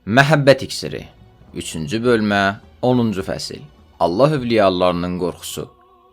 Məhəbbət iksiri. 3-cü bölmə, 10-cu fəsil. Allah övliyalarının qorxusu.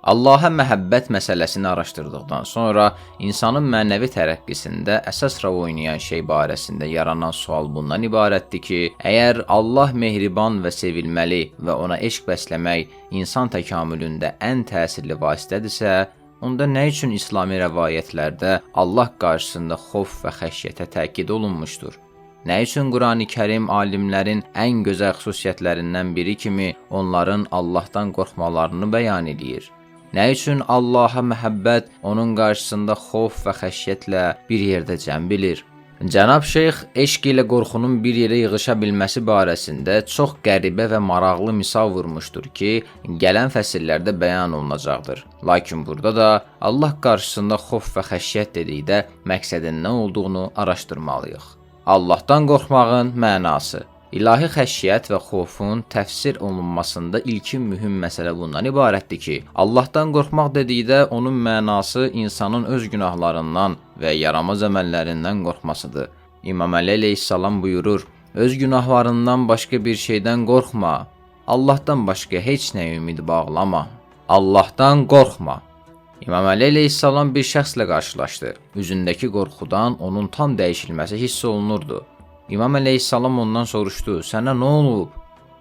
Allaha məhəbbət məsələsini araşdırdıqdan sonra insanın mənəvi tərəqqisində əsas rol oynayan şey barəsində yaranan sual bundan ibarətdir ki, əgər Allah mehriban və sevilməli və ona eşq bəsləmək insan təkamülündə ən təsirli vasitədirsə, onda nə üçün İslami rəvayətlərdə Allah qarşısında xof və xəşyətə təkid olunmuşdur? Nə üçün Qurani-Kərim alimlərin ən gözəl xüsusiyyətlərindən biri kimi onların Allahdan qorxmalarını bəyan eləyir? Nə üçün Allaha məhəbbət onun qarşısında xof və xəşyətlə bir yerdə cəm bilir? Cənab Şeyx eşq ilə qorxunun bir yerə yığışa bilməsi barəsində çox qəribə və maraqlı misal vurmuşdur ki, gələn fəsillərdə bəyan olunacaqdır. Lakin burada da Allah qarşısında xof və xəşyət dedikdə məqsədin nə olduğunu araşdırmalıyıq. Allahdan qorxmağın mənası. İlahi xəşyət və xofun təfsir olunmasında ilkin mühüm məsələ bundan ibarətdir ki, Allahdan qorxmaq dedikdə onun mənası insanın öz günahlarından və yaramaz əməllərindən qorxmasıdır. İmam Əli əleyhissalam buyurur: "Öz günahlarından başqa bir şeydən qorxma. Allahdan başqa heç nəyə ümid bağlama. Allahdan qorxma." İmam Əli əleyhissalam bir şəxslə qarşılaşdı. Üzündəki qorxudan onun tam dəyişilməsi hiss olunurdu. İmam əleyhissalam ondan soruşdu: "Sənə nə olub?"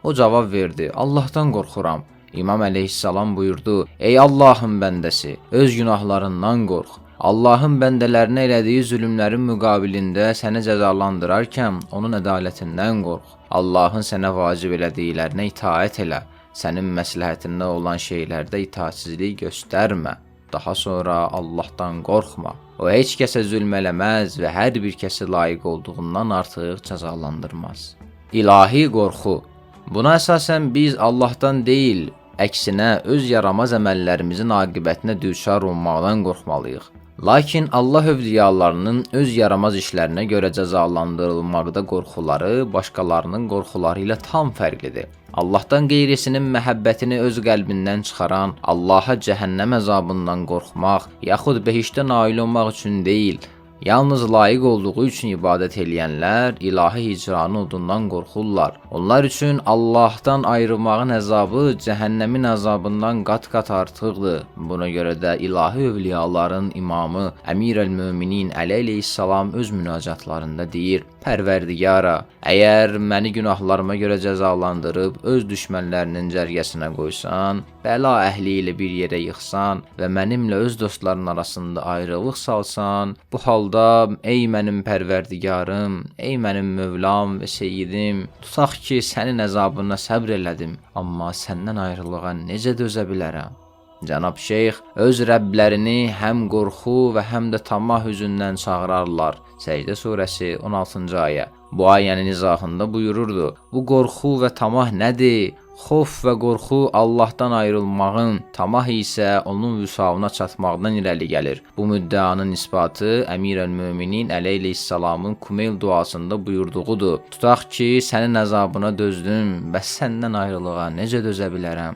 O cavab verdi: "Allahdan qorxuram." İmam əleyhissalam buyurdu: "Ey Allahın bəndəsi, öz günahlarından qorx. Allahın bəndələrinə elədiyi zülmlərin müqabilində səni cəzalandırarkən onun ədalətindən qorx. Allahın sənə vacib elədiklərinə itaət elə. Sənin məsləhətində olan şeylərdə itaatsizlik göstərmə. Daha sonra Allahdan qorxma. O heç kəsə zülm eləməz və hər bir kəsi layiq olduğundan artıq cəzalandırmaz." İlahi qorxu. Buna əsasən biz Allahdan deyil, əksinə öz yaramaz əməllərimizin aqibətinə düçar olmaqdan qorxmalıyıq. Lakin Allah övliyalarının öz yaramaz işlərinə görə cəzalandırılmaqda qorxuları başqalarının qorxuları ilə tam fərqlidir. Allahdan qeyrisinin məhəbbətini öz qəlbindən çıxaran, Allaha cəhənnəm əzabından qorxmaq, yaxud behiştə nail olmaq üçün deyil, yalnız layiq olduğu üçün ibadət eləyənlər ilahi hicranın odundan qorxurlar. Onlar üçün Allahdan ayrılmağın əzabı cəhənnəmin əzabından qat-qat artıqdır. Buna görə də ilahi övliyaların imamı Əmir-əl-Möminin Əli əleyhissalam öz münacatlarında deyir: "Pərverdigara, əgər məni günahlarıma görə cəzalandırıb öz düşmənlərinin cərgəsinə qoysan, bəla əhli ilə bir yerə yığsan və mənimlə öz dostların arasında ayrılıq salsan, bu halda ey mənim pərverdigarım, ey mənim Mövlam və Seyyidim, tutaq ki, sənin əzabına səbr elədim, amma səndən ayrılığa necə dözə bilərəm?" Cənab Şeyx öz Rəblərini həm qorxu və həm də tamah üzündən çağırarlar. Səcdə surəsi 16-cı ayə. Bu ayənin izahında buyururdu: "Bu qorxu və tamah nədir? Xof və qorxu Allahdan ayrılmağın, tamah isə onun vüsalına çatmaqdan irəli gəlir." Bu müddəanın isbatı Əmir-əl-Möminin Əli əleyhissalamın Kumeyl duasında buyurduğudur: "Tutaq ki, sənin əzabına dözdüm, bəs səndən ayrılığa necə dözə bilərəm?"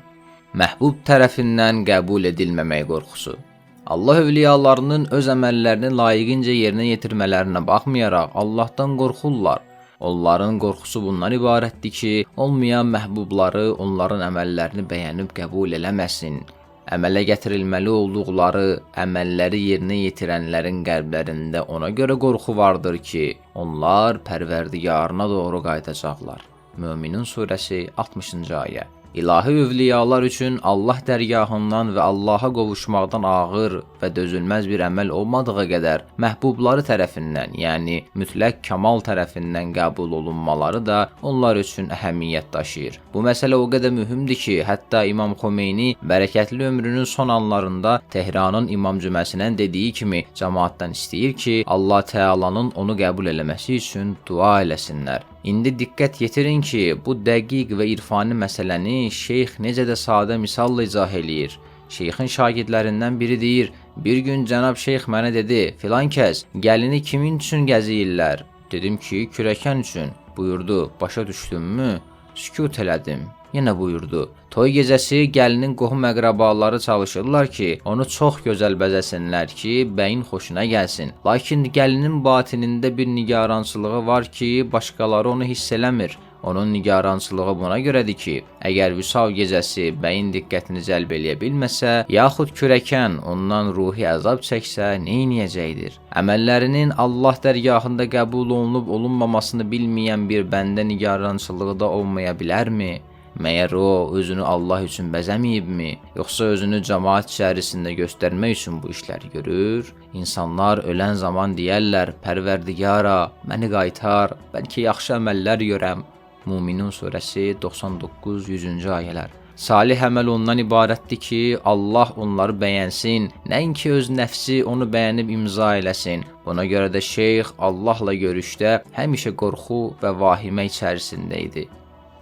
Məhbub tərəfindən qəbul edilməmək qorxusu. Allah övliyalarının öz əməllərini layiqincə yerinə yetirmələrinə baxmayaraq Allahdan qorxurlar. Onların qorxusu bundan ibarətdir ki, olmayan məhbubları onların əməllərini bəyənib qəbul eləməsin. Əmələ gətirilməli olduqları əməlləri yerinə yetirənlərin qəlblərində ona görə qorxu vardır ki, onlar Pərverdigarına doğru qayıdacaqlar. Möminun surəsi 60-cı ayə. İlahi övliyalar üçün Allah dərgahından və Allaha qovuşmaqdan ağır və dözülməz bir əməl olmadığı qədər məhbubları tərəfindən, yəni mütləq kamal tərəfindən qəbul olunmaları da onlar üçün əhəmiyyət daşıyır. Bu məsələ o qədər mühümdür ki, hətta İmam Xomeyni bərəkətli ömrünün son anlarında Tehranın İmam Cüməsinə dediyi kimi cəmaatdan istəyir ki, Allah Təalanın onu qəbul eləməsi üçün dua eləsinlər. İndi diqqət yetirin ki, bu dəqiq və irfani məsələni şeyx necə də sadə misalla izah eləyir. Şeyxin şagirdlərindən biri deyir: "Bir gün cənab şeyx mənə dedi: "Filan kəs, gəlini kimin üçün gəziyirlər?" Dedim ki, kürəkən üçün." Buyurdu: "Başa düşdünmü? Sükut elədim. Yenə buyurdu: Toy gecəsi gəlinin qohum əqrəbaları çalışırlar ki, onu çox gözəl bəzəsinlər ki, bəyin xoşuna gəlsin. Lakin gəlinin batinində bir nigarançılığı var ki, başqaları onu hiss eləmir. Onun nigarançılığı buna görədir ki, əgər vüsal gecəsi bəyin diqqətini cəlb eləyə bilməsə, yaxud kürəkən ondan ruhi əzab çəksə, neyniyəcəkdir? Əməllərinin Allah dərgahında qəbul olunub olunmamasını bilməyən bir bəndə nigarançılığı da olmaya bilərmi? Məyər o özünü Allah üçün bəzəməyibmi? Yoxsa özünü cəmaət içərisində göstərmək üçün bu işləri görür? İnsanlar ölən zaman deyərlər: Pərverdigara, məni qaytar, bəlkə yaxşı əməllər görəm. Müminun surəsi 99-100-cü ayələr. Salih əməl ondan ibarətdir ki, Allah onları bəyənsin, nəinki öz nəfsi onu bəyənib imza eləsin. Buna görə də şeyx Allahla görüşdə həmişə qorxu və vahimə içərisində idi.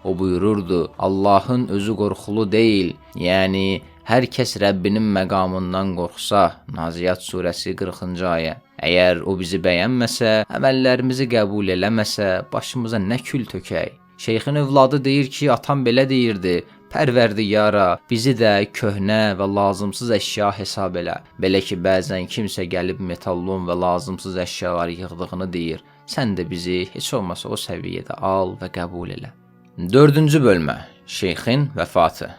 O buyururdu: Allahın özü qorxulu deyil, yəni hər kəs Rəbbinin məqamından qorxsa. Naziat surəsi 40-cı ayə. Əgər o bizi bəyənməsə, əməllərimizi qəbul eləməsə, başımıza nə kül tökək? Şeyxin övladı deyir ki, atam belə deyirdi: Pərverdigara, bizi də köhnə və lazımsız əşya hesab elə. Belə ki, bəzən kimsə gəlib metallon və lazımsız əşyaları yığdığını deyir. Sən də bizi heç olmasa o səviyyədə al və qəbul elə. Dördüncü bölmə. Şeyxin vəfatı.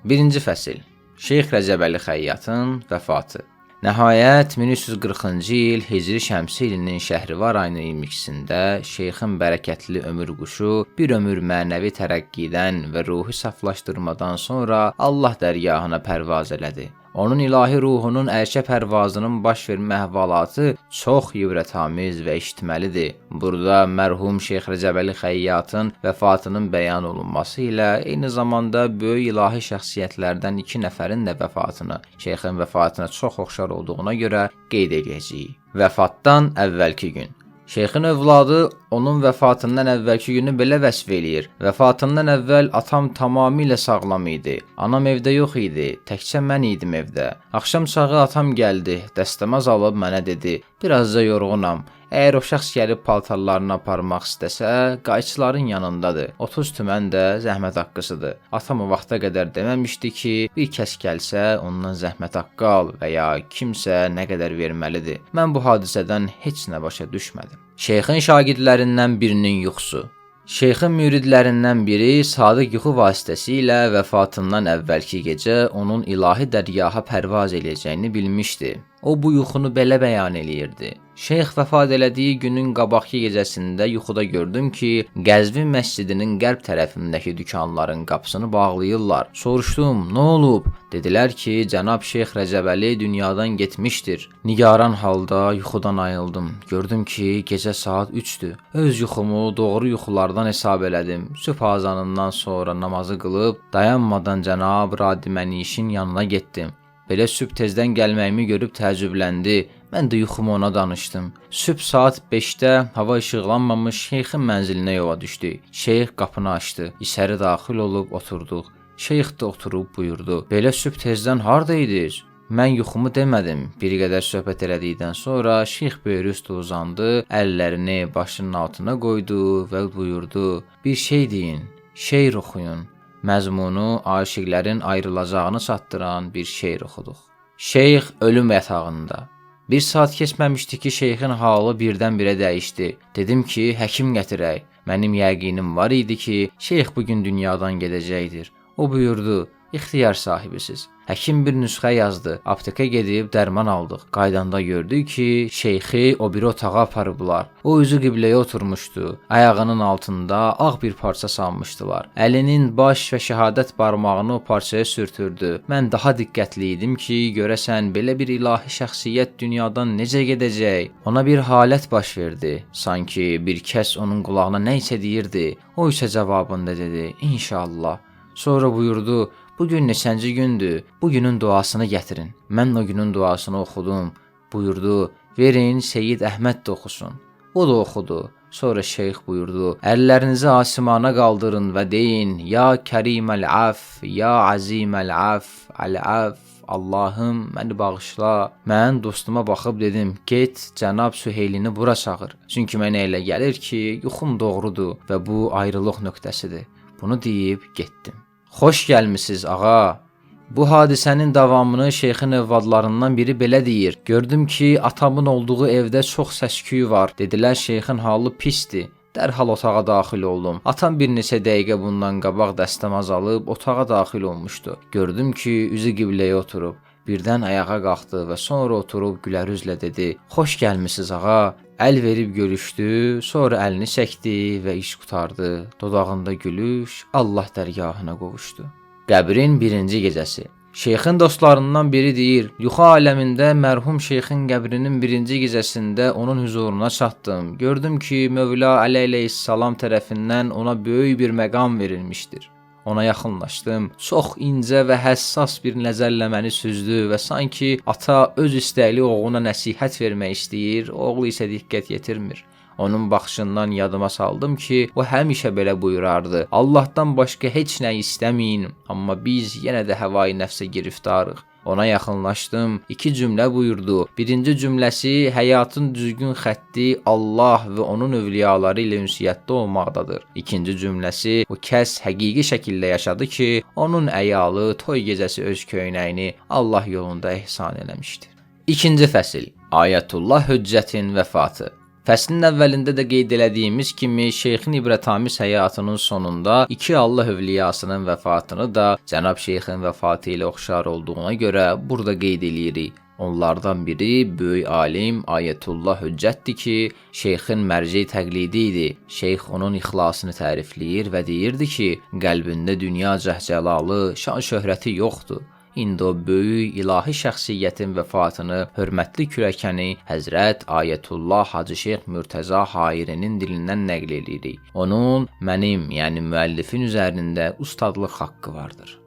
Birinci fəsil. Şeyx Rəcəbəli Xəyyatın vəfatı. Nəhayət 1340-cı il Hicri şəmsi ilinin Şəhrivar ayının 22-sində şeyxin bərəkətli ömür quşu bir ömür mənəvi tərəqqidən və ruhi saflaşdırmadan sonra Allah dərgahına pərvaz elədi. Onun ilahi ruhunun ərşə pərvazının baş vermə əhvalatı çox ibrətamiz və eşitməlidir. Burada mərhum Şeyx Rəcəbəli Xəyyatın vəfatının bəyan olunması ilə eyni zamanda böyük ilahi şəxsiyyətlərdən 2 nəfərin də vəfatını, şeyxin vəfatına çox oxşar olduğuna görə qeyd edəcəyik. Vəfatdan əvvəlki gün. Şeyxin övladı onun vəfatından əvvəlki günü belə vəsf eləyir. Vəfatından əvvəl atam tamamilə sağlam idi. Anam evdə yox idi, təkcə mən idim evdə. Axşam çağı atam gəldi, dəstəmaz alıb mənə dedi: "Birazca yorğunam. Əgər o şəxs gəlib paltarlarını aparmaq istəsə, qayçıların yanındadır. 30 tümən də zəhmət haqqısıdır." Atam o vaxta qədər deməmişdi ki, bir kəs gəlsə ondan zəhmət haqqı al və ya kimsə nə qədər verməlidir. Mən bu hadisədən heç nə başa düşmədim. Şeyxin şagirdlərindən birinin yuxusu. Şeyxin müridlərindən biri sadiq yuxu vasitəsilə vəfatından əvvəlki gecə onun ilahi dərgaha pərvaz eləyəcəyini bilmişdi. O bu yuxunu belə bəyan eləyirdi. Şeyx vəfat elədiyi günün qabaqki gecəsində yuxuda gördüm ki, Qəzvin məscidinin qərb tərəfindəki dükanların qapısını bağlayırlar. Soruşdum, nə olub? Dedilər ki, cənab Şeyx Rəcəbəli dünyadan getmişdir. Nigaran halda yuxudan ayıldım. Gördüm ki, gecə saat 3-dür. Öz yuxumu doğru yuxulardan hesab elədim. Sübh azanından sonra namazı qılıb, dayanmadan cənab Radimənişin yanına getdim. Belə sübh tezdən gəlməyimi görüb təəccübləndi. Mən də yuxumu ona danışdım. Sübh saat 5-də hava işıqlanmamış şeyxin mənzilinə yola düşdük. Şeyx qapını açdı. İçəri daxil olub oturduq. Şeyx də oturub buyurdu: "Belə sübh tezdən harda idiniz?" Mən yuxumu demədim. Bir qədər söhbət elədikdən sonra şeyx böyrü üstə uzandı, əllərini başının altına qoydu və buyurdu: "Bir şey deyin, şeir oxuyun." Məzmunu aşiqlərin ayrılacağını çatdıran bir şeir oxuduq. Şeyx ölüm yatağında. Bir saat keçməmişdi ki, şeyxin halı birdən-birə dəyişdi. Dedim ki, həkim gətirək. Mənim yəqinim var idi ki, şeyx bu gün dünyadan gedəcəkdir. O buyurdu: "İxtiyar sahibisiz." Həkim bir nüsxə yazdı. Aptekə gedib dərman aldıq. Qaydanda gördük ki, şeyxi o biri otağa aparıblar. O üzü qibləyə oturmuşdu. Ayağının altında ağ bir parça salmışdılar. Əlinin baş və şəhadət barmağını o parçaya sürtürdü. Mən daha diqqətli idim ki, görəsən belə bir ilahi şəxsiyyət dünyadan necə gedəcək? Ona bir halət baş verdi. Sanki bir kəs onun qulağına nə isə deyirdi. O isə cavabında dedi: "İnşallah." Sonra buyurdu: "Bu gün neçənci gündür? Bu günün duasını gətirin." Mən o günün duasını oxudum. Buyurdu: "Verin Seyid Əhməd də oxusun." O da oxudu. Sonra şeyx buyurdu: "Əllərinizi asimana qaldırın və deyin: Ya Kəriməl əf, ya Aziməl əf, əl-əf, Allahım məni bağışla." Mən dostuma baxıb dedim: "Get cənab Süheylini bura çağır. Çünki mənə elə gəlir ki, yuxum doğrudur və bu ayrılıq nöqtəsidir." Bunu deyib getdim. Xoş gəlmisiniz ağa. Bu hadisənin davamını şeyxin övladlarından biri belə deyir. Gördüm ki, atamın olduğu evdə çox səs-küy var. Dedilər şeyxin halı pisdir. Dərhal otağa daxil oldum. Atam bir neçə dəqiqə bundan qabaq dəstəmaz alıb otağa daxil olmuşdu. Gördüm ki, üzü qibləyə oturub. Birdən ayağa qalxdı və sonra oturub gülərüzlə dedi: "Xoş gəlmisiniz ağa." Əl verib görüşdü, sonra əlini çəkdi və iş qurtardı. Dodağında gülüş, Allah dərgahına qovuşdu. Qəbrin birinci gecəsi. Şeyxin dostlarından biri deyir: "Yuxu aləmində mərhum şeyxin qəbrinin birinci gecəsində onun huzuruna çatdım. Gördüm ki, Mövla əleyhissalam tərəfindən ona böyük bir məqam verilmişdir. Ona yaxınlaşdım. Çox incə və həssas bir nəzərlə məni süzdü və sanki ata öz istəkli oğluna nəsihət vermək istəyir, oğlu isə diqqət yetirmir. Onun baxışından yadıma saldım ki, o həmişə belə buyurardı: Allahdan başqa heç nə istəməyin, amma biz yenə də həvai nəfsə giriftarıq. Ona yaxınlaşdım, iki cümlə buyurdu. Birinci cümləsi həyatın düzgün xətti Allah və onun övliyaları ilə ünsiyyətdə olmaqdadır. İkinci cümləsi o kəs həqiqi şəkildə yaşadı ki, onun əyalı toy gecəsi öz köynəyini Allah yolunda ehsan eləmişdi. İkinci fəsil. Ayətullah Hüccətin vəfatı. Fəslin əvvəlində də qeyd elədiyimiz kimi şeyxin ibrətamiz həyatının sonunda iki Allah övliyasının vəfatını da cənab şeyxin vəfatı ilə oxşar olduğuna görə burada qeyd eləyirik. Onlardan biri böyük alim Ayətullah Hüccətdir ki, şeyxin mərci təqlidi idi. Şeyx onun ixlasını tərifləyir və deyirdi ki, qəlbində dünya cəhcəlalı, şan şöhrəti yoxdur. İndi o böyük ilahi şəxsiyyətin vəfatını hörmətli kürəkəni Həzrət Ayətullah Hacı Şeyx Mürtəza Hairinin dilindən nəql eləyirik. Onun mənim, yəni müəllifin üzərində ustadlıq haqqı vardır.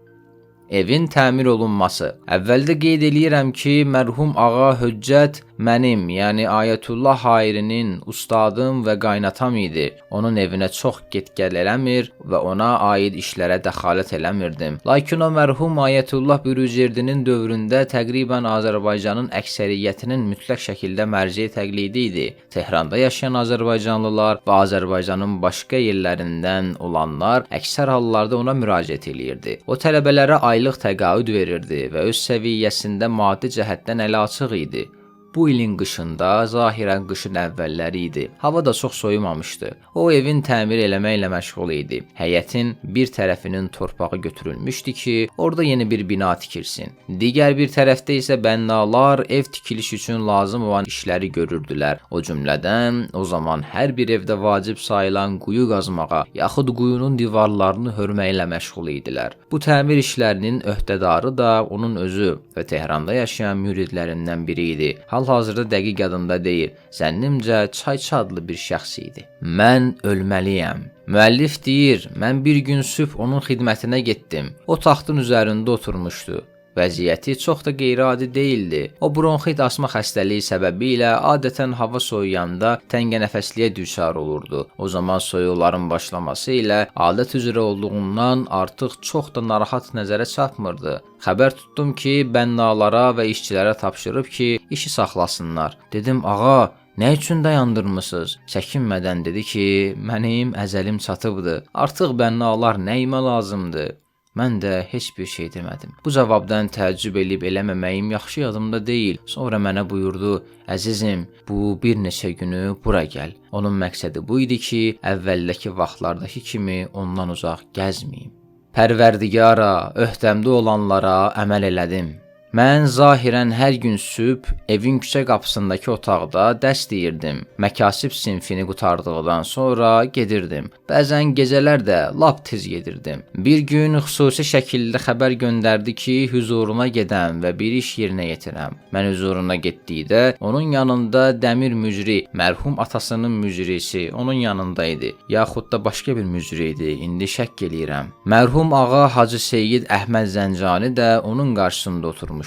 Evin təmir olunması. Əvvəldə qeyd eləyirəm ki, mərhum ağa Hüccət mənim, yəni Ayətullah Hairinin ustadım və qaynatam idi. Onun evinə çox get-gəl eləmir və ona aid işlərə dəxalət eləmirdim. Lakin o mərhum Ayətullah Bürücerdinin dövründə təqribən Azərbaycanın əksəriyyətinin mütləq şəkildə mərci təqlidi idi. Tehranda yaşayan azərbaycanlılar və Azərbaycanın başqa yerlərindən olanlar əksər hallarda ona müraciət eləyirdi. O tələbələrə aylıq təqaüd verirdi və öz səviyyəsində maddi cəhətdən əli açıq idi. Bu ilin qışında, zahirən qışın əvvəlləri idi. Hava da çox soyumamışdı. O evin təmir eləməklə məşğul idi. Həyətin bir tərəfinin torpağı götürülmüşdü ki, orada yeni bir bina tikilsin. Digər bir tərəfdə isə bənnalar ev tikiliş üçün lazım olan işləri görürdülər. O cümlədən o zaman hər bir evdə vacib sayılan quyu qazmağa, yaxud quyunun divarlarını hörməklə məşğul idilər. Bu təmir işlərinin öhdədarı da onun özü və Tehranda yaşayan müridlərindən biri idi. Hal-hazırda dəqiq yadımda deyil. Zənnimcə Çayçı adlı bir şəxs idi. Mən ölməliyəm. Müəllif deyir, mən bir gün sübh onun xidmətinə getdim. O taxtın üzərində oturmuşdu. Vəziyyəti çox da qeyri-adi deyildi. O bronxit asma xəstəliyi səbəbilə adətən hava soyuyanda təngənəfəsliyə düçar olurdu. O zaman soyuqların başlaması ilə adət üzrə olduğundan artıq çox da narahat nəzərə çarpmırdı. Xəbər tutdum ki, bənnalara və işçilərə tapşırıb ki, işi saxlasınlar. Dedim, ağa, nə üçün dayandırmısınız? Çəkinmədən dedi ki, mənim əzəlim çatıbdı. Artıq bənnalar nəyimə lazımdır? Mən də heç bir şey demədim. Bu cavabdan təəccüb eləyib eləməməyim yaxşı yadımda deyil. Sonra mənə buyurdu: "Əzizim, bu bir neçə günü bura gəl." Onun məqsədi bu idi ki, əvvəldəki vaxtlardakı kimi ondan uzaq gəzməyim. Pərverdigara, öhdəmdə olanlara əməl elədim. Mən zahirən hər gün sübh evin küçə qapısındakı otaqda dərs deyirdim. Məkasib sinfini qurtardıqdan sonra gedirdim. Bəzən gecələr də lap tez gedirdim. Bir gün xüsusi şəkildə xəbər göndərdi ki, huzuruna gedəm və bir iş yerinə yetirəm. Mən huzuruna getdikdə onun yanında Dəmir mücri, mərhum atasının mücrisi onun yanında idi. Yaxud da başqa bir mücri idi. İndi şəkk eləyirəm. Mərhum ağa Hacı Seyyid Əhməd Zəncani də onun qarşısında oturmuşdu.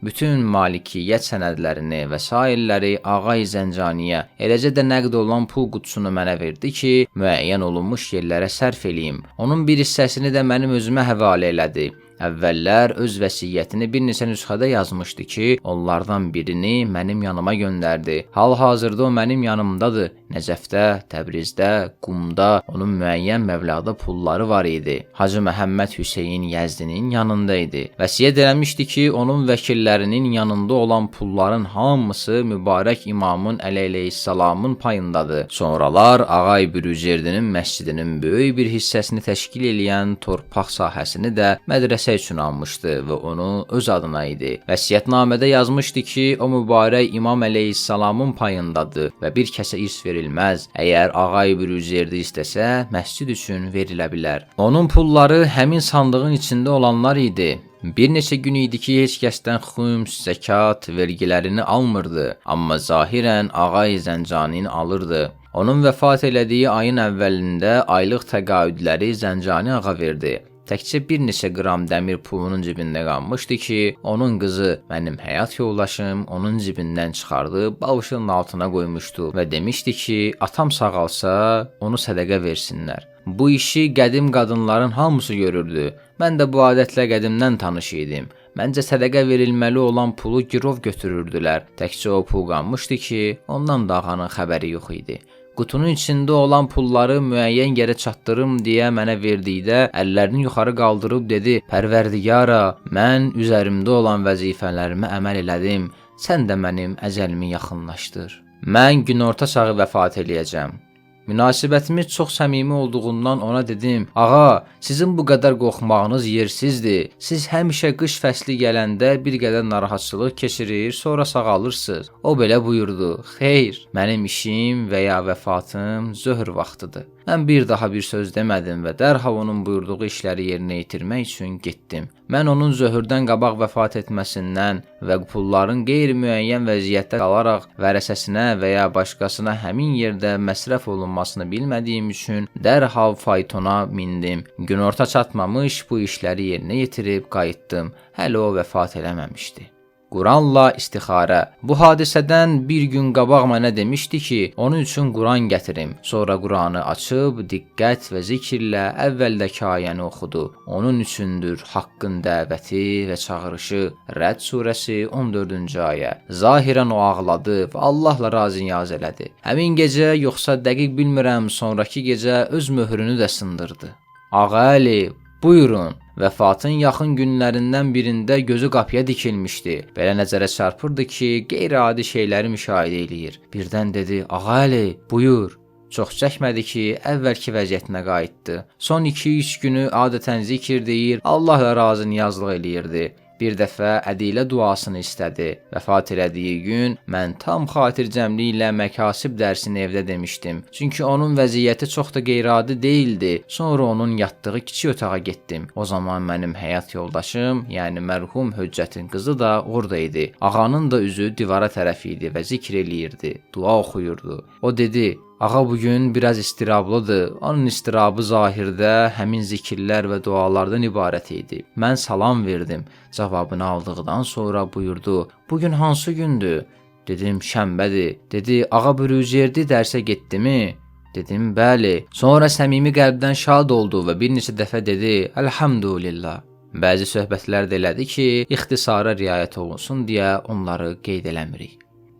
Bütün malikiyyət sənədlərini və sairləri Ağay Zəncaniyə, eləcə də nəqd olunan pul qutusunu mənə verdi ki, müəyyən olunmuş yerlərə sərf eləyim. Onun bir hissəsini də mənim özümə həvalə elədi. Əvvəllər öz vəsiyyətini bir neçə nüsxədə yazmışdı ki, onlardan birini mənim yanıma göndərdi. Hal-hazırda o mənim yanımdadır. Nəcəfdə, Təbrizdə, Qumda onun müəyyən məbləğdə pulları var idi. Hacı Məhəmməd Hüseyn Yəzdinin yanında idi. Vəsiyyət eləmişdi ki, onun vəkillərinin yanında olan pulların hamısı mübarək imamın əleyhissalamın payındadır. Sonralar Ağay Bürücerdinin məscidinin böyük bir hissəsini təşkil eləyən torpaq sahəsini də mədrəsə üçün almışdı və onu öz adına idi. Vəsiyyətnamədə yazmışdı ki, o mübarək imam əleyhissalamın payındadır və bir kəsə irs verilməz. Əgər Ağay Bürücerdi istəsə, məscid üçün verilə bilər. Onun pulları həmin sandığın içində olanlar idi. Bir neçə gün idi ki, heç kəsdən xüms, zəkat, vergilərini almırdı, amma zahirən Ağay Zəncanini alırdı. Onun vəfat elədiyi ayın əvvəlində aylıq təqaüdləri Zəncani ağa verdi. Təkcə bir neçə qram dəmir pulunun cibində qalmışdı ki, onun qızı, mənim həyat yoldaşım, onun cibindən çıxardıb balışının altına qoymuşdu və demişdi ki, atam sağalsa, onu sədəqə versinlər. Bu işi qədim qadınların hamısı görürdü. Mən də bu adətlə qədimdən tanış idim. Məncə sədəqə verilməli olan pulu girov götürürdülər. Təkcə o pul qalmışdı ki, ondan da ağanın xəbəri yox idi. Qutunun içində olan pulları müəyyən yerə çatdırım deyə mənə verdikdə əllərini yuxarı qaldırıb dedi: "Pərverdigara, mən üzərimdə olan vəzifələrimə əməl elədim. Sən də mənim əcəlimi yaxınlaşdır. Mən günorta çağı vəfat eləyəcəm." Münasibətimiz çox səmimi olduğundan ona dedim: "Ağa, sizin bu qədər qorxmağınız yersizdir. Siz həmişə qış fəsli gələndə bir qədər narahatçılıq keçirir, sonra sağalırsınız." O belə buyurdu: "Xeyr, mənim işim və ya vəfatım zöhr vaxtıdır." Mən bir daha bir söz demədim və dərhal onun buyurduğu işləri yerinə yetirmək üçün getdim. Mən onun zöhrdən qabaq vəfat etməsindən və pulların qeyri-müəyyən vəziyyətdə qalaraq vərəsəsinə və ya başqasına həmin yerdə məsrəf olunmasını bilmədiyim üçün dərhal faytona mindim. Günorta çatmamış bu işləri yerinə yetirib qayıtdım. Hələ o vəfat eləməmişdi. Quranla istixarə. Bu hadisədən bir gün qabaq mənə demişdi ki, onun üçün Quran gətirim. Sonra Quranı açıb diqqət və zikirlə əvvəldəki ayəni oxudu. Onun üçündür haqqın dəvəti və çağırışı. Rəd surəsi 14-cü ayə. Zahirən o ağladı və Allahla razı niyaz elədi. Həmin gecə, yoxsa dəqiq bilmirəm, sonrakı gecə öz möhrünü də sındırdı. Ağa Əli, buyurun. Vəfatın yaxın günlərindən birində gözü qapıya dikilmişdi. Belə nəzərə çarpırdı ki, qeyri-adi şeyləri müşahidə eləyir. Birdən dedi: "Ağa Əli, buyur." Çox çəkmədi ki, əvvəlki vəziyyətinə qayıtdı. Son 2-3 günü adətən zikr deyir, Allahla razı niyazlıq eləyirdi. Bir dəfə ədilə duasını istədi. Vəfat elədiyi gün mən tam xatircəmliklə məkasib dərsini evdə demişdim. Çünki onun vəziyyəti çox da qeyri-adi deyildi. Sonra onun yatdığı kiçik otağa getdim. O zaman mənim həyat yoldaşım, yəni mərhum Hüccətin qızı da orada idi. Ağanın da üzü divara tərəf idi və zikr eləyirdi, dua oxuyurdu. O dedi: "Ağa bugün biraz istirablıdır. Onun istirabı zahirdə həmin zikirlər və dualardan ibarət idi." Mən salam verdim. Cavabını aldıqdan sonra buyurdu: "Bugün hansı gündür?" Dedim: "Şənbədir." Dedi: "Ağa Bürücerdi dərsə getdimi?" Dedim: "Bəli." Sonra səmimi qəlbdən şad oldu və bir neçə dəfə dedi: "Elhamdülillah." Bəzi söhbətlər də elədi ki, ixtisara riayət olunsun deyə onları qeyd eləmirik.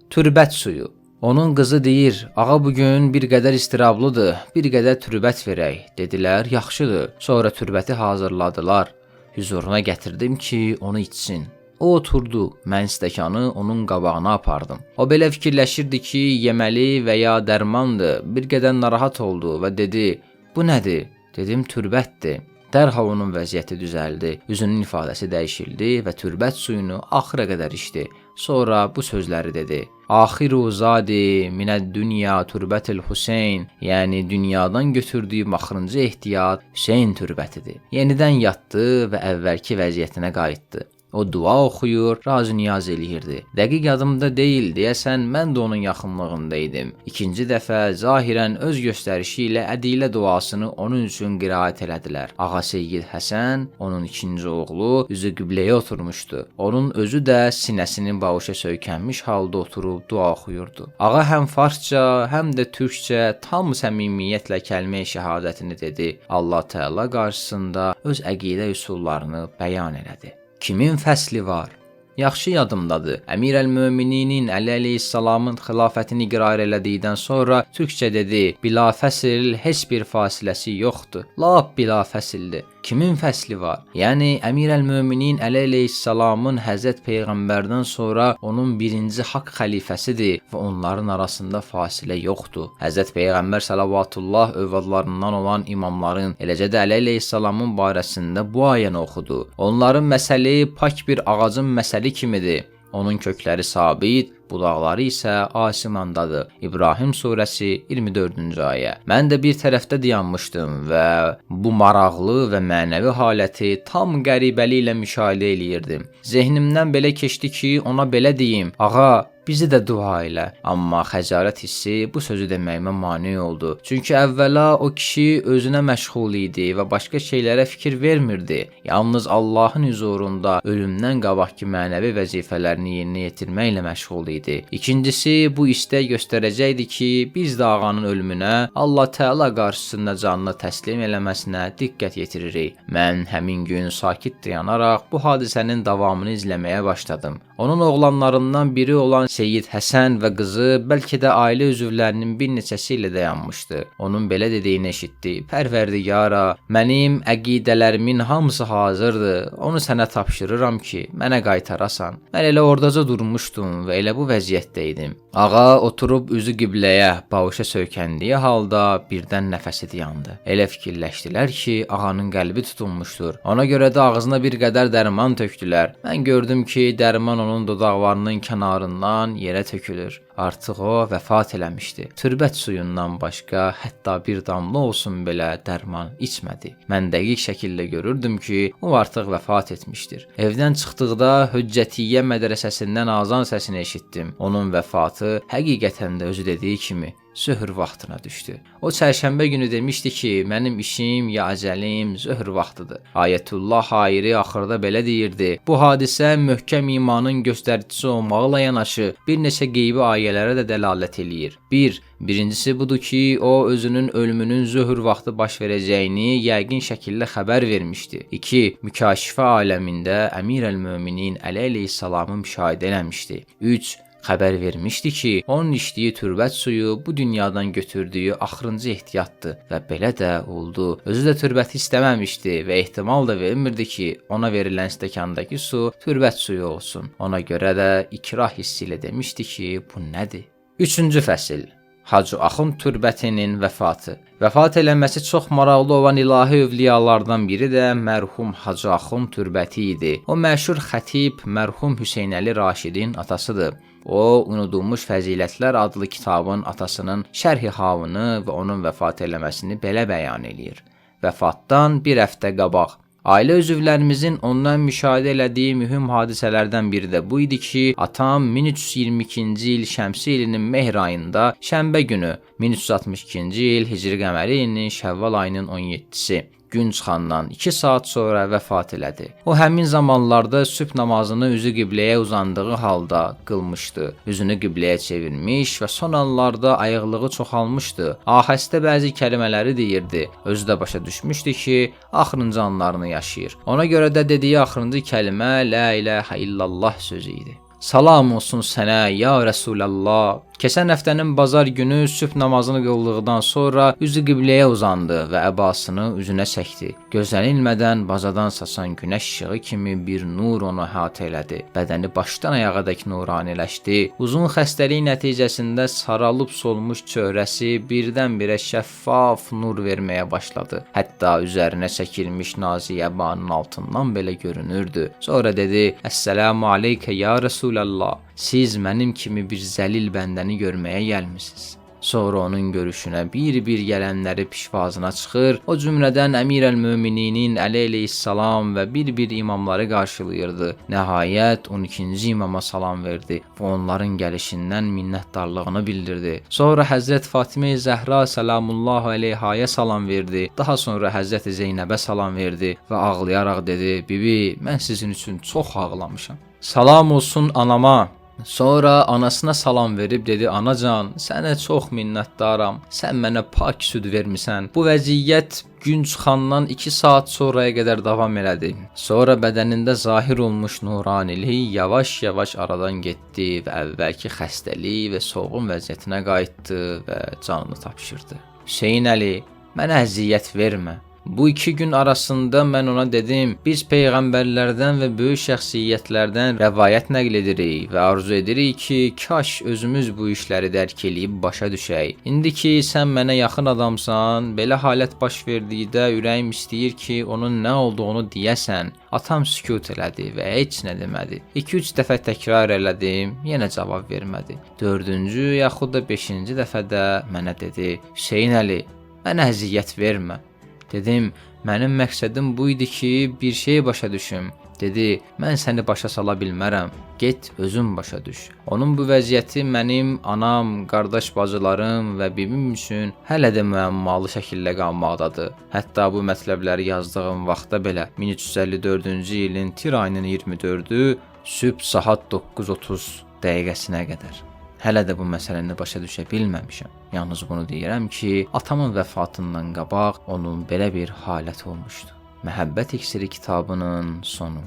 Türbət suyu. Onun qızı deyir: "Ağa bugün bir qədər istirablıdır, bir qədər türbət verək." Dedilər: "Yaxşıdır." Sonra türbəti hazırladılar. Hüzuruna gətirdim ki, onu içsin. O oturdu, mən stəkanı onun qabağına apardım. O belə fikirləşirdi ki, yeməli və ya dərmandır. Bir qədər narahat oldu və dedi: "Bu nədir?" Dedim: "Türbətdir." Dərhal onun vəziyyəti düzəldi, üzünün ifadəsi dəyişildi və türbət suyunu axıra qədər içdi. Sonra bu sözləri dedi: "Axiru zadi minəd dünya türbətil Hüseyn", yəni dünyadan götürdüyüm axırıncı ehtiyat Hüseyn türbətidir. Yenidən yatdı və əvvəlki vəziyyətinə qayıtdı. O dua oxuyur, razı niyaz eləyirdi. Dəqiq yadımda deyil, deyəsən mən də onun yaxınlığında idim. İkinci dəfə zahirən öz göstərişi ilə ədilə duasını onun üçün qiraət elədilər. Ağa Seyyid Həsən, onun ikinci oğlu, üzü qibləyə oturmuşdu. Onun özü də sinəsinin bağışa söykənmiş halda oturub dua oxuyurdu. Ağa həm farsça, həm də türkcə tam səmimiyyətlə kəlmə-i şəhadətini dedi. Allah Teala qarşısında öz əqidə üsullarını bəyan elədi. Kimin fəsli var? Yaxşı yadımdadır. Əmir əl-Mömininin Əli əleyhissalamın xilafətini iqrar elədikdən sonra türkcə dedi: "Bila fəsil, heç bir fasiləsi yoxdur. Lap bila fəsildir." Kimin fəsli var? Yəni Əmir əl-Möminin Əli əleyhissalamın Həzrət Peyğəmbərdən sonra onun birinci haqq xəlifəsidir və onların arasında fasilə yoxdur. Həzrət Peyğəmbər salavatullah övladlarından olan imamların, eləcə də Əli əleyhissalamın barəsində bu ayəni oxudu. Onların məsəli pak bir ağacın məsəli kimidir. Onun kökləri sabit, budaqları isə asimandadır. İbrahim surəsi 24-cü ayə. Mən də bir tərəfdə dayanmışdım və bu maraqlı və mənəvi haləti tam qəribəliklə müşahidə eləyirdim. Zehnimdən belə keçdi ki, ona belə deyim: "Ağa, bizi də dua elə." Amma xəcalət hissi bu sözü deməyimə mane oldu. Çünki əvvəla o kişi özünə məşğul idi və başqa şeylərə fikir vermirdi. Yalnız Allahın huzurunda ölümdən qabaqki mənəvi vəzifələrini yerinə yetirməklə məşğul idi. İkincisi, bu istək göstərəcəkdi ki, biz də ağanın ölümünə, Allah Teala qarşısında canını təslim eləməsinə diqqət yetiririk. Mən həmin gün sakit dayanaraq bu hadisənin davamını izləməyə başladım. Onun oğlanlarından biri olan Seyyid Həsən və qızı, bəlkə də ailə üzvlərinin bir neçəsi ilə dayanmışdı. Onun belə dediyini eşitdi: "Pərverdigara, mənim əqidələrimin hamısı hazırdır. Onu sənə tapşırıram ki, mənə qaytarasan." Mən elə ordaca durmuşdum və elə bu vəziyyətdə idim. Ağa oturub üzü qibləyə, bağışa söykəndiyi halda birdən nəfəsi dayandı. Elə fikirləşdilər ki, ağanın qəlbi tutulmuşdur. Ona görə də ağzına bir qədər dərman tökdülər. Mən gördüm ki, dərman onun dodaqlarının kənarından yerə tökülür. Artıq o vəfat eləmişdi. Türbət suyundan başqa hətta bir damla olsun belə dərman içmədi. Mən dəqiq şəkildə görürdüm ki, o artıq vəfat etmişdir. Evdən çıxdıqda Hüccətiyyə mədrəsəsindən azan səsini eşitdim. Onun vəfatı həqiqətən də özü dediyi kimi zöhr vaxtına düşdü. O çərşənbə günü demişdi ki, mənim işim ya əcəlim zöhr vaxtıdır. Ayətullah Hairi axırda belə deyirdi: "Bu hadisə möhkəm imanın göstəricisi olmaqla yanaşı bir neçə qeybi ayələrə də dəlalət eləyir. 1. Birincisi budur ki, o özünün ölümünün zöhr vaxtı baş verəcəyini yəqin şəkildə xəbər vermişdi. 2. Mükaşifə aləmində Əmir əl-Möminin Əli əleyhissalamı müşahidə eləmişdi. 3. Xəbər vermişdi ki, onun içdiyi türbət suyu bu dünyadan götürdüyü axırıncı ehtiyatdır və belə də oldu. Özü də türbəti istəməmişdi və ehtimal da vermirdi ki, ona verilən stəkandakı su türbət suyu olsun. Ona görə də ikrah hissi ilə demişdi ki, bu nədir? Üçüncü fəsil. Hacı Axund türbətinin vəfatı. Vəfat eləməsi çox maraqlı olan ilahi övliyalardan biri də mərhum Hacı Axund türbəti idi. O məşhur xətib mərhum Hüseynəli Raşidin atasıdır. O, Unudulmuş Fəzilətlər adlı kitabın atasının şərhi halını və onun vəfat eləməsini belə bəyan eləyir. Vəfatdan bir həftə qabaq ailə üzvlərimizin ondan müşahidə elədiyi mühüm hadisələrdən biri də bu idi ki, atam 1322-ci il şəmsi ilinin mehr ayında şənbə günü, 1362-ci il hicri qəməri ilinin şəvval ayının 17-si gün çıxandan 2 saat sonra vəfat elədi. O həmin zamanlarda sübh namazını üzü qibləyə uzandığı halda qılmışdı. Üzünü qibləyə çevirmiş və son anlarda ayıqlığı çoxalmışdı. Ahəstə bəzi kəlmələri deyirdi. Özü də başa düşmüşdü ki, axırıncı anlarını yaşayır. Ona görə də dediyi axırıncı kəlmə La ilahə illallah sözü idi. Salam olsun sənə ya Rəsulallah. Keçən həftənin bazar günü sübh namazını qıldıqdan sonra üzü qibləyə uzandı və əbasını üzünə çəkdi. Gözlənilmədən bazadan saçan günəş işığı kimi bir nur onu əhatə elədi. Bədəni başdan ayağa dək nuraniləşdi. Uzun xəstəlik nəticəsində saralıb solmuş çöhrəsi birdən-birə şəffaf nur verməyə başladı. Hətta üzərinə çəkilmiş nazik əbanın altından belə görünürdü. Sonra dedi: "Əssalamu aleykə ya Rəsulallah. Siz mənim kimi bir zəlil bəndəni görməyə gəlmisiniz." Sonra onun görüşünə bir-bir gələnləri pişvazına çıxır, o cümlədən Əmir əl-Mömininin Əli əleyhissalam və bir-bir imamları qarşılayırdı. Nəhayət 12-ci imama salam verdi və onların gəlişindən minnətdarlığını bildirdi. Sonra Həzrət Fatimə Zəhra səlamullahu əleyhaya salam verdi. Daha sonra Həzrət Zeynəbə salam verdi və ağlayaraq dedi: "Bibi, mən sizin üçün çox ağlamışam. Salam olsun anama." Sonra anasına salam verib dedi: "Anacan, sənə çox minnətdaram. Sən mənə pak süd vermisən." Bu vəziyyət gün çıxandan 2 saat sonraya qədər davam elədi. Sonra bədənində zahir olmuş nuraniliyi yavaş-yavaş aradan getdi və əvvəlki xəstəlik və solğun vəziyyətinə qayıtdı və canını tapşırdı. Hüseyn Əli, mənə əziyyət vermə. Bu 2 gün arasında mən ona dedim, biz peyğəmbərlərdən və böyük şəxsiyyətlərdən rəvayət nəql edirik və arzu edirik ki, kaş özümüz bu işləri dərk eləyib başa düşək. İndi ki, sən mənə yaxın adamsan, belə halət baş verdikdə ürəyim istəyir ki, onun nə olduğunu deyəsən. Atam sükut elədi və heç nə demədi. 2-3 dəfə təkrar elədim, yenə cavab vermədi. 4-cü yaxud da 5-ci dəfədə mənə dedi: "Hüseyn Əli, mənə əziyyət vermə." Dedim, mənim məqsədim bu idi ki, bir şey başa düşüm. Dedi, mən səni başa sala bilmərəm. Get, özün başa düş. Onun bu vəziyyəti mənim anam, qardaş bacılarım və bibim üçün hələ də müəmmalı şəkildə qalmaqdadır. Hətta bu mətləbləri yazdığım vaxtda belə 1354-cü ilin tir ayının 24-ü sübh saat 9:30 dəqiqəsinə qədər. Hələ də bu məsələni başa düşə bilməmişəm. Yalnız bunu deyirəm ki, atamın vəfatından qabaq onun belə bir haləti olmuşdu. Məhəbbət İksiri kitabının sonu.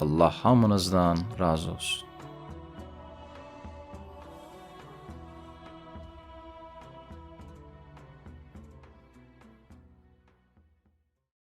Allah hamınızdan razı olsun.